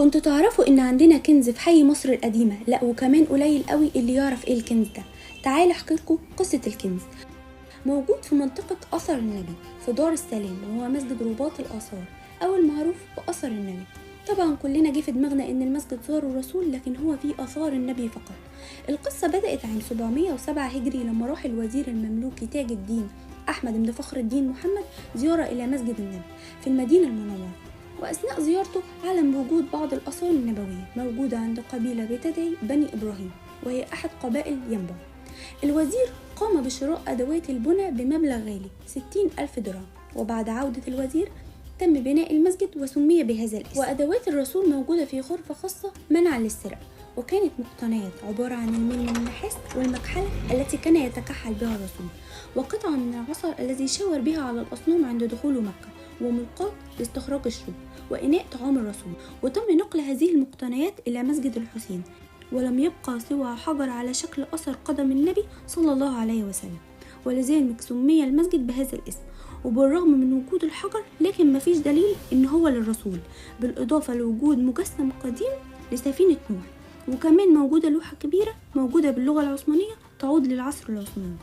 كنتوا تعرفوا ان عندنا كنز في حي مصر القديمة؟ لا، وكمان قليل قوي اللي يعرف ايه الكنز ده. تعال احكي لكم قصة الكنز. موجود في منطقة أثر النبي في دار السلام، وهو مسجد رباط الآثار أو المعروف بأثر النبي. طبعا كلنا جه في دماغنا ان المسجد زار الرسول، لكن هو فيه آثار النبي فقط. القصة بدأت عام 707 هجري لما راح الوزير المملوكي تاج الدين أحمد بن فخر الدين محمد زيارة إلى مسجد النبي في المدينة المنورة، وأثناء زيارته علم بوجود بعض الآثار النبوية موجودة عند قبيلة بتدعي بني إبراهيم، وهي أحد قبائل ينبع. الوزير قام بشراء أدوات البناء بمبلغ غالي 60,000 درهم، وبعد عودة الوزير تم بناء المسجد وسمي بهذا الاسم. وأدوات الرسول موجودة في غرفة خاصة منعا للسرقة، وكانت مقتنيات عبارة عن الميل من النحاس والمكحلة التي كان يتكحل بها الرسول، وقطعة من العصا الذي شاور بها على الأصنام عند دخوله مكة، وملقاط لاستخراج الشوك، وإناء طعام الرسول. وتم نقل هذه المقتنيات إلى مسجد الحسين، ولم يبقى سوى حجر على شكل أثر قدم النبي صلى الله عليه وسلم، ولذلك سمي المسجد بهذا الاسم. وبالرغم من وجود الحجر لكن مفيش دليل إن هو للرسول، بالإضافة لوجود مجسم قديم لسفينة نوح، وكمان موجودة لوحة كبيرة موجودة باللغة العثمانية تعود للعصر العثماني.